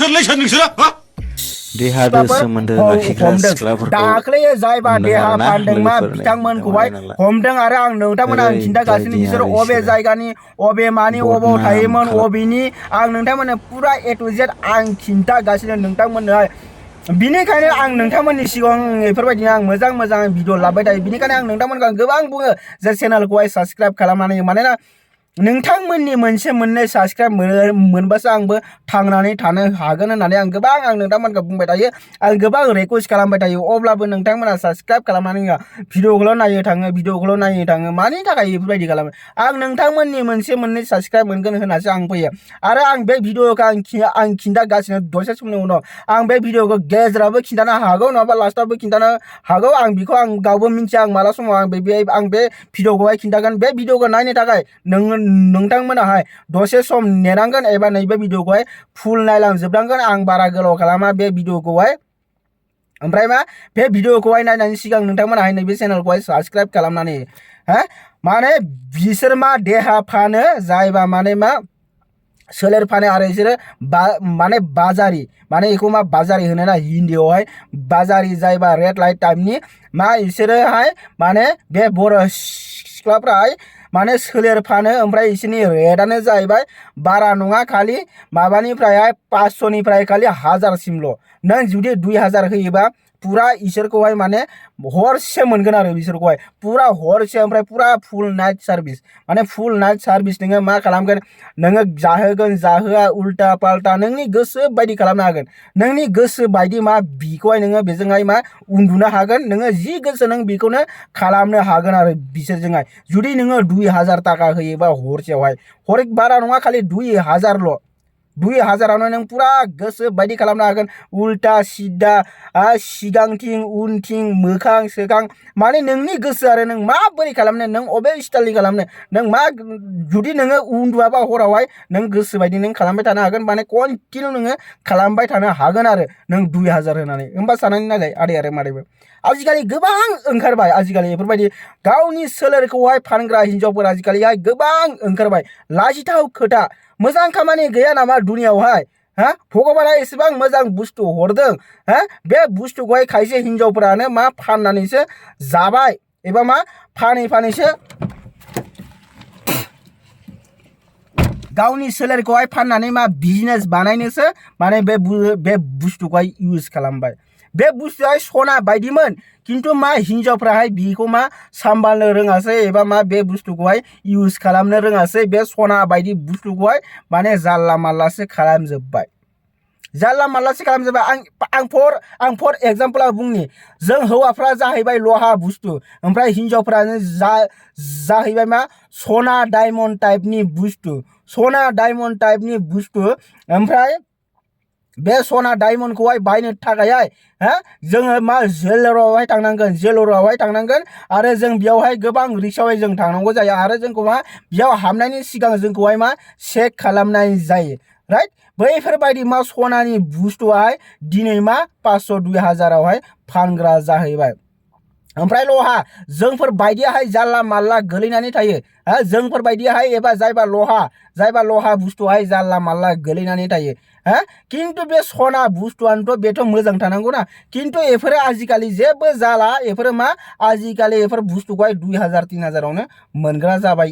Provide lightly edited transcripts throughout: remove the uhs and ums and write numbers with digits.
सोरलै सोर नोंसोरो देहादो सोमोन्दो लाखिग्रा सिख्लाफोरखौ दाख्लै जायबा देहा फानदों मा बिथांमोनखौहाय हमदों आरो आं नोंथांमोन आं खिन्थागासिनो बिसोर अबे जायगानि अबे मानि अबाव थायोमोन अबेनि आं नोंथांमोननो पुरा ए टु जेड आं खिन्थागासिनो नोंथांमोननोहाय बिनिखायनो आं नोंथांमोननि सिगाङाव बेफोरबायदिनो आं मोजां भिडिअ लाबाय थायो बिनिखायनो आं नोंथांमोनखौ गोबां बुङो जे चेनेलखौहाय साबस्क्राइब खालामनानै मानोना नोंथांमोननि मोनसे मोननै साबस्क्राइब मोनबासो आंबो थांनानै थानो हागोन होननानै आं गोबां नोंथांमोनखौ बुंबाय थायो आं गोबां रिक्वेस्ट खालामबाय थायो अब्लाबो नोंथांमोना साबस्क्राइब खालामनानै भिडिअखौल' नायनो थाङो मानि थाखाय बेफोरबायदि खालामो आं नोंथांमोननि मोनसे मोननै साबस्क्राइब मोनगोन होननासो आं फैयो आरो आं बे भिडिअखौ आं खिन्थागासिनो दसे समनि उनाव आं बे भिडिअखौ गेजेरावबो खिन्थानो हागौ नङाबा लास्टावबो खिन्थानो हागौ आं बेखौ आं गावबो मिन्थिया आं माला समाव आं बे भिडिअखौहाय खिन्थागोन बे भिडिअखौ नायनो थाखाय नोंथांमोनाहाय दसे सम नेनांगोन एबा नैबे भिडिअखौहाय फुल नायलांजोबनांगोन आं बारा गोलाव खालामा बे भिडिअखौहाय ओमफ्राय मा बे भिडिअखौहाय नायनायनि सिगां नोंथांमोनाहाय नैबे चेनेलखौहाय साबस्क्राइब खालामनानै माने बिसोर मा देहा फानो जायबा माने मा सोलेर फानो आरो बिसोरो माने बाजारि माने बेखौ मा बाजारि होनो ना हिन्दीयावहाय बाजारि जायबा रेड लाइट टाइपनि मा बिसोरोहाय माने बे बर' सिख्लाफ्राहाय माने सोलेर फानो ओमफ्राय बिसोरनि रेटआनो जाहैबाय बारा नङा खालि माबानिफ्रायहाय 500निफ्राय खालि 1000सिमल' नों जुदि 2000 होयोबा पुरा इसोरखौहाय माने हरसे मोनगोन आरो बिसोरखौहाय पुरा हरसे ओमफ्राय पुरा फुल नाइट सार्भिस माने फुल नाइट सार्भिस नोङो मा खालामगोन नोङो जाहोगोन जाहोआ उल्टा पाल्टा नोंनि गोसो बायदि खालामनो हागोन नोंनि गोसो बायदि मा बिखौहाय नोङो बेजोंहाय मा उन्दुनो हागोन नोङो जि गोसो नों बेखौनो खालामनो हागोन आरो बिसोरजोंहाय जुदि नोङो 2000 थाखा होयोबा हरसेयावहाय बारा नङा खालि 2000ल' 2000आवनो नों पुरा गोसो बायदि खालामनो हागोन उल्टा सिदा सिगांथिं उनथिं मोखां सोखां माने नोंनि गोसो आरो नों माबोरै खालामनो नों अबे स्टाइलनि खालामनो नों मा जुदि नोङो उन्दुआबा हरावहाय नों गोसो बायदि नों खालामबाय थानो हागोन माने कन्टिनिउ नोङो खालामबाय थानो हागोन आरो नों 2000 होनानै होमबा साननानै नायलाय आदै आरो मादैबो आजिखालि गोबां ओंखारबाय आजिखालि बेफोरबायदि गावनि सोलेरखौहाय फानग्रा हिन्जावफोर आजिखालिहाय गोबां ओंखारबाय लाजिथाव खोथा मोजां खामानि गैया नामा दुनियावहाय भगबाना एसेबां मोजां बुस्थु हरदों बे बुस्थुखौहाय खायसे हिन्जावफोरानो मा फाननानैसो जाबाय एबा मा फानैसो गावनि सोलेरखौहाय फाननानै मा बिजनेस बानायनोसो माने बे बुस्थुखौहाय इउज खालामबाय बे बुस्थुआहाय सना बायदिमोन किन्तु मा हिन्जावफ्राहाय बिखौ मा सामबालनो रोङासै एबा मा बे बुस्थुखौहाय इउज खालामनो रोङासै बे सना बायदि बुस्थुखौहाय माने जानला मानलासो खालामजोब्बाय आं फर एग्जाम्पल बुंनि जों हौवाफ्रा जाहैबाय लहा बुस्थु ओमफ्राय हिन्जावफ्रानो जाहैबाय मा सना डायमन्ड टाइपनि बुस्थु ओमफ्राय बे सना डायमन्डखौहाय बायनो थाखायहाय जोङो मा जेलरावहाय थांनांगोन आरो जों बेयावहाय गोबां रिक्सायावहाय जों थांनांगौ जायो आरो जोंखौ मा बेयाव हाबनायनि सिगां जोंखौहाय मा चेक खालामनाय जायो राइट बैफोरबायदि मा सनानि बुस्थुआहाय दिनै मा 500-2000आवहाय फानग्रा जाहैबाय ओमफ्राय लहा जोंफोर बायदियाहाय जानला मानला गोलैनानै थायो जोंफोर बायदियाहाय एबा जायबा लहा बुस्थुआहाय जानला मानला गोलैनानै थायो किन्तु बे सना बुस्थुआनोथ' बेथ' मोजां थानांगौ ना किन्तु एफोरो आजिखालि जेबो जाला एफोरो मा आजिखालि एफोर बुस्थुखौहाय 2000-3000आवनो मोनग्रा जाबाय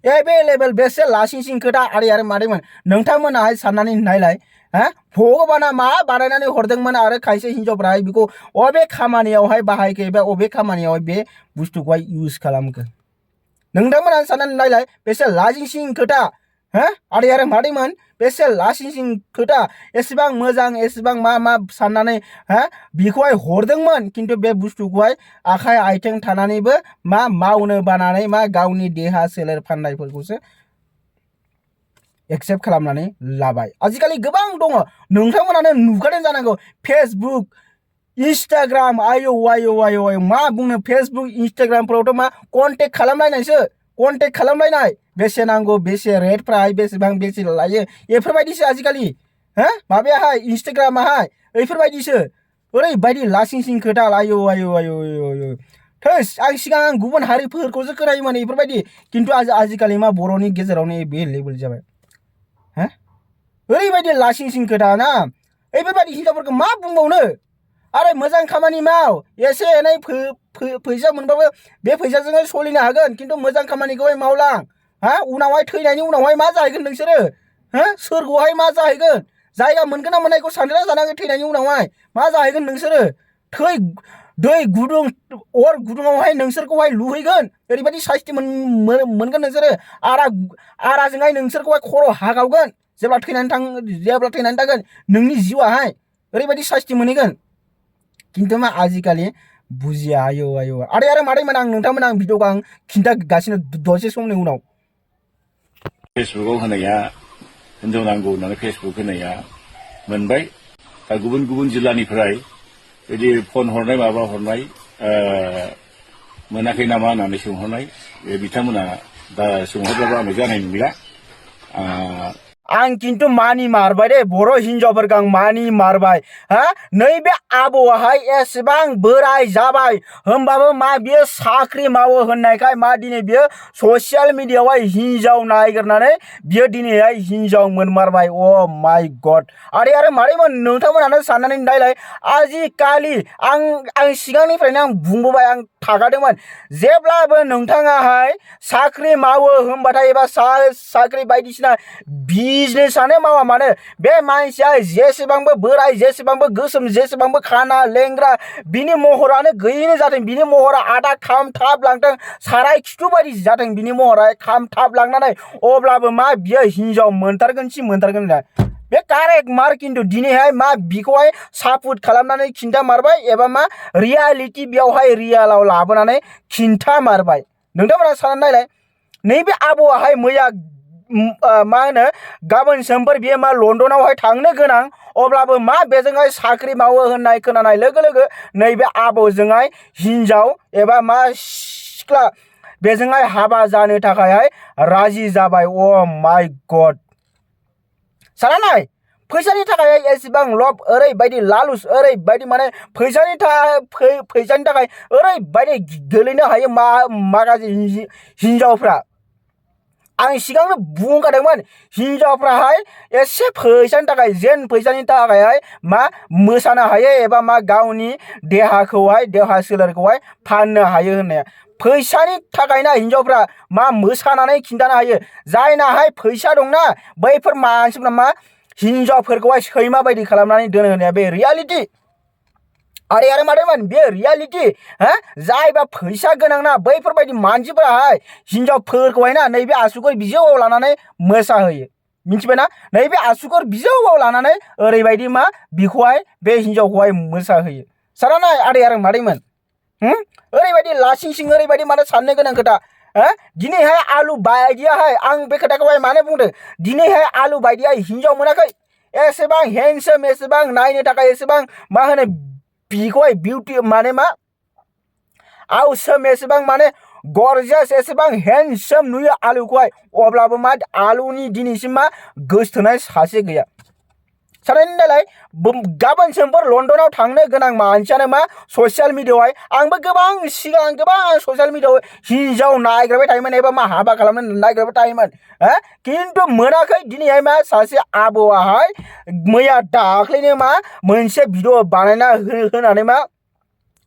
एभेलेबेल बेसे लासिंसिं खोथा आरो मादैमोन नोंथांमोनाहाय साननानै नायलाय भगबाना मा बानायनानै हरदोंमोन आरो खायसे हिन्जावफ्राहाय बेखौ अबे खामानियावहाय बाहायखो एबा अबे खामानियावहाय बे बुस्थुखौहाय इउज खालामखो नोंथांमोना साननानै नायलाय बेसे लाजिंसिं खोथा आरो मादैमोन बेसे लासिंसिं खोथा एसेबां मोजां एसेबां मा साननानै बेखौहाय हरदोंमोन किन्तु बे बुस्थुखौहाय आखाइ आथिं थानानैबो मा मावनो बानानै मा गावनि देहा सोलेर फाननायफोरखौसो एक्सेप्ट खालामनानै लाबाय आजिखालि गोबां दङ नोंथांमोनानो नुखादों जानांगौ फेसबुक इन्स्टाग्राम आयौ मा बुंनो फेसबुक इन्स्टाग्रामफोरावथ' मा कन्टेक्ट खालामलायनाय बेसे नांगौ बेसे रेटफ्राहाय बेसे लायो बेफोरबायदिसो आजिखालि माबायाहाय इन्स्टाग्रामाहाय बेफोरबायदिसो ओरैबायदि लासिंसिं खोथा आयौ थोस आं गुबुन हारिफोरखौसो खोनायोमोन बेफोरबायदि किन्तु आजिखालि मा बर'नि गेजेरावनो एभेलेबेल जाबाय ओरैबायदि लासिंसिं खोथा ना बेफोरबायदि हिनजावफोरखौ मा बुंबावनो आरो मोजां खामानि माव एसे एनै फैसा मोनबाबो बे फैसाजोंहाय सोलिनो हागोन खिन्थु मोजां खामानिखौहाय मावलां हा उनावहाय थैनायनि उनावहाय मा जाहैगोन नोंसोरो हा सोरगोआवहाय मा जाहैगोन जायगा मोनगोन ना मोननायखौ सानना जानांगोन थैनायनि उनावहाय मा जाहैगोन नोंसोरो दै गुदुं अर गुदुङावहाय नोंसोरखौहाय लुहैगोन ओरैबायदि साइस्ति मोनगोन नोंसोरो आराजोंहाय नोंसोरखौहाय खर' हागावगोन जेब्ला थैनानै थागोन नोंनि जिउआहाय ओरैबायदि साइस्ति मोनहैगोन खिन्थु मा आजिखालि बुजिया आयौ आरो मादैमोन आं नोंथांमोन आं भिडिअखौ आं खिन्थागासिनो दसे समनि उनाव फेसबुकाव होनाया हिनजाव नांगौ होननानै फेसबुक होनाया मोनबाय दा गुबुन गुबुन जिल्लानिफ्राय बिदि फन हरनाय माबा हरनाय मोनाखै नामा होननानै सोंहरनाय बिथांमोना दा सोंहरब्लाबो आं जानाय नंला आं खिन्थु मानि मारबाय दे बर' हिनजावफोरखौ आं मानि मारबाय हा नैबे आबौआहाय एसेबां बोराय जाबाय होमबाबो मा बियो साख्रि मावो होननायखाय मा दिनै बियो ससियेल मिडियायावहाय हिनजाव नागिरनानै बियो दिनैहाय हिनजाव मोनमारबाय अ माय गड आरो मारैमोन नोंथांमोनानो साननानै नायलाय आजिखालि आं सिगांनिफ्रायनो आं बुंबोबाय आं थागादोंमोन जेब्लाबो नोंथाङाहाय साख्रि मावो होनबाथाय एबा साख्रि बायदिसिना बिजनेसानो मावा मानो बे मानसिया जेसेबांबो बोराय जेसेबांबो गोसोम जेसेबांबो खाना लेंग्रा बिनि महरानो गैयैनो जाथों बिनि महरा आदा खामथाब लांथों साराय खिथु बायदि जाथों बिनि महरा खामथाब लांनानै अब्लाबो मा बियो हिनजाव मोनथारगोन बे कारेक्ट मार खिन्थु दिनैहाय मा बिखौहाय सापर्ट खालामनानै खिन्था मारबाय एबा मा रियालिटि बेयावहाय रियेलाव लाबोनानै खिन्था मारबाय नोंथांमोना साननानै नायलाय नैबे आबौआहाय मैया मा होनो गाबोन समफोर बियो मा लन्दनावहाय थांनो गोनां अब्लाबो मा बेजोंहाय साख्रि मावो होननाय खोनानाय लोगो लोगो नैबे आबौजोंहाय हिनजाव एबा मा सिख्ला बेजोंहाय हाबा जानो थाखायहाय राजि जाबाय अ माय गड साना नाय फैसानि थाखाय एसेबां लब ओरैबायदि लालुस ओरैबायदि माने फैसानि थाखाय ओरैबायदि गोलैनो हायो माखासे हिनजावफ्रा आं सिगांनो बुंखादोंमोन हिनजावफ्राहाय एसे फैसानि थाखाय जेन फैसानि थाखायहाय मा मोसानो हायो एबा मा गावनि देहा सोलेरखौहाय फाननो हायो होननाया फैसानि थाखायना हिनजावफ्रा मा मोसानानै खिन्थानो हायो जायनाहाय फैसा दंना बैफोर मानसिफ्रा मा हिनजावफोरखौहाय सैमा बायदि खालामनानै दोनो होननाया बे रियालिटि आरो मादैमोन बे रियालिटि हा जायबा फैसा गोनां ना बैफोरबायदि मानसिफोराहाय हिनजावफोरखौहाय ना नैबे आसुगुर बिजौआव लानानै मोसाहोयो मिथिबायना नैबे आसुगुर बिजौआव लानानै ओरैबायदि मा बिखौहाय बे हिनजावखौहाय मोसाहोयो सारा नाय आरो मादैमोन ओरैबायदि लासिंसिं ओरैबायदि माने साननो गोनां खोथा दिनैहाय आलु बायदियाहाय आं बे खोथाखौहाय मानो बुंदों दिनैहाय आलु बायदिया हिनजाव मोनाखै एसेबां हेन्डसम एसेबां नायनो थाखाय एसेबां मा होनो बिखौहाय बिउटि माने मा आवसोम एसेबां माने गरजास एसेबां हेन्डसम नुयो आलुखौहाय अब्लाबो मा आलुनि दिनैसिम मा गोसथोनाय सासे गैया साननानै नायलाय गाबोन समफोर लन्दनाव थांनो गोनां मानसियानो मा ससियेल मिडियायावहाय आंबो गोबां ससियेल मिडियायाव हिनजाव नागिरबाय थायोमोन एबा मा हाबा खालामनो नागिरबाय थायोमोन खिन्थु मोनाखै दिनैहाय मा सासे आबौआहाय मैया दाख्लैनो मा मोनसे भिडिअ बानायना होनानै मा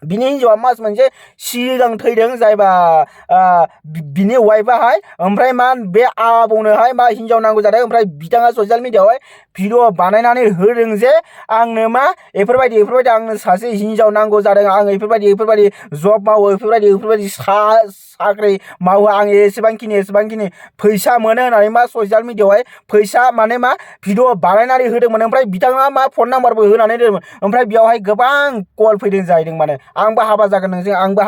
बिनि हिनजावा मास मोनसे सिगां थैदों जायबा बिनि वाइफआहाय ओमफ्राय मा बे आबौनोहाय मा हिनजाव नांगौ जादों ओमफ्राय बिथाङा ससियेल मिडियायावहाय भिडिअ बानायनानै होदों जे आंनो मा बेफोरबायदि आंनो सासे हिनजाव नांगौ जादों आं बेफोरबायदि जब मावो बेफोरबायदि साख्रि मावो आं एसेबांखिनि फैसा मोनो होननानै मा ससियेल मिडियायावहाय फैसा माने मा भिडिअ बानायनानै होदोंमोन ओमफ्राय बिथाङा मा फन नाम्बारबो होनानै दोनदोंमोन ओमफ्राय बेयावहाय गोबां कल फैदों जाहैदों माने आंबो हाबा जागोन नोंजों आंबो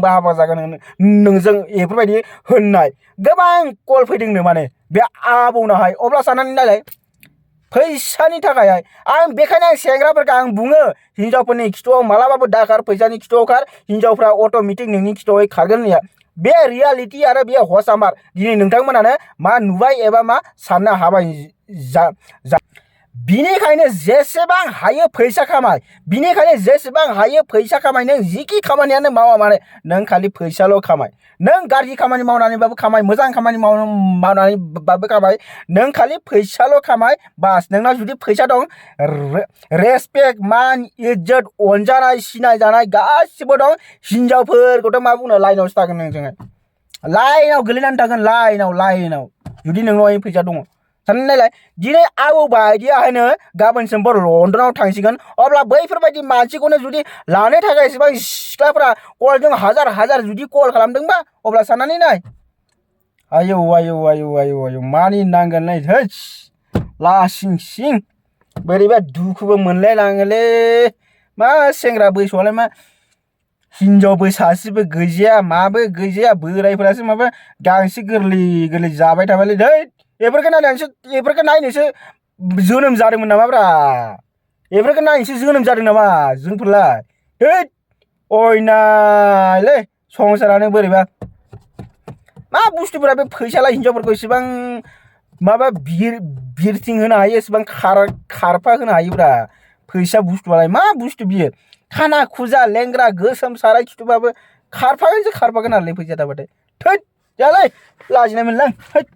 हाबा जागोन नोंजों बेफोरबायदि होननाय गोबां कल फैदोंनो माने बे आबौनाहाय अब्ला साननानै नायलाय फैसानि थाखायहाय आं बेखायनो आं सेंग्राफोरखौ आं बुङो हिनजावफोरनि खिथुआव मालाबाबो दाखार फैसानि खिथुआव खार हिनजावफ्रा अट'मेटिक नोंनि खिथुआवहाय खारगोन होननाया बे रियालिटि आरो बे हसामार दिनै नोंथांमोनानो मा नुबाय एबा मा साननो हाबाय बिनिखायनो जेसेबां हायो फैसा खामाय बिनिखायनो जेसेबां हायो फैसा खामाय नों जिखि खामानियानो मावा माने नों खालि फैसाल' खामाय नों गाज्रि खामानि मावनानैबाबो खामाय मोजां खामानि मावनानैबाबो खामाय नों खालि फैसाल' खामाय बास नोंनाव जुदि फैसा दं रेसपेक्ट मान इज्जत अनजानाय सिनायजानाय गासिबो दं हिनजावफोरखौथ' मा बुंनो लाइनावसो थागोन नोंजोंहाय लाइनाव गोलैनानै थागोन लाइनाव जुदि नोंनाव फैसा दङ साननानै नायलाय दिनै आबौ बायदियाहायनो गाबोन समफोर लण्डनाव थांसिगोन अब्ला बैफोरबायदि मानसिखौनो जुदि लानो थाखाय एसेबां सिख्लाफोरा कलजों हाजार जुदि कल खालामदोंबा अब्ला साननानै नाय आयौ मानि नांगोनलै थैस लासिं सिं बोरैबा दुखुबो मोनलायलाङोलै मा सेंग्रा बैसोआवलाय मा हिनजावबो सासेबो गैजाया माबो गैजाया बोरायफोरासो माबा गांसो गोरलै जाबाय थाबायलै धै बेफोरखौ नायनोसो जोनोम जादोंमोन नामाब्रा बेफोरखौ नायनोसो जोनोम जादों नामा जोंफोरलाय हैद अयनायलै संसारानो बोरैबा मा बुस्थुफोरा बे फैसाला हिनजावफोरखौ इसेबां माबा बिरथिं होनो हायो एसेबां खारफा होनो हायोब्रा फैसा बुस्थुआलाय मा बुस्थु बियो खाना खुजा लेंग्रा गोसोम साराय खिथुबाबो खारफागोन आरोलै फैसा थाबाथाय थैद जालाय लाजिनाय मोनलां थैद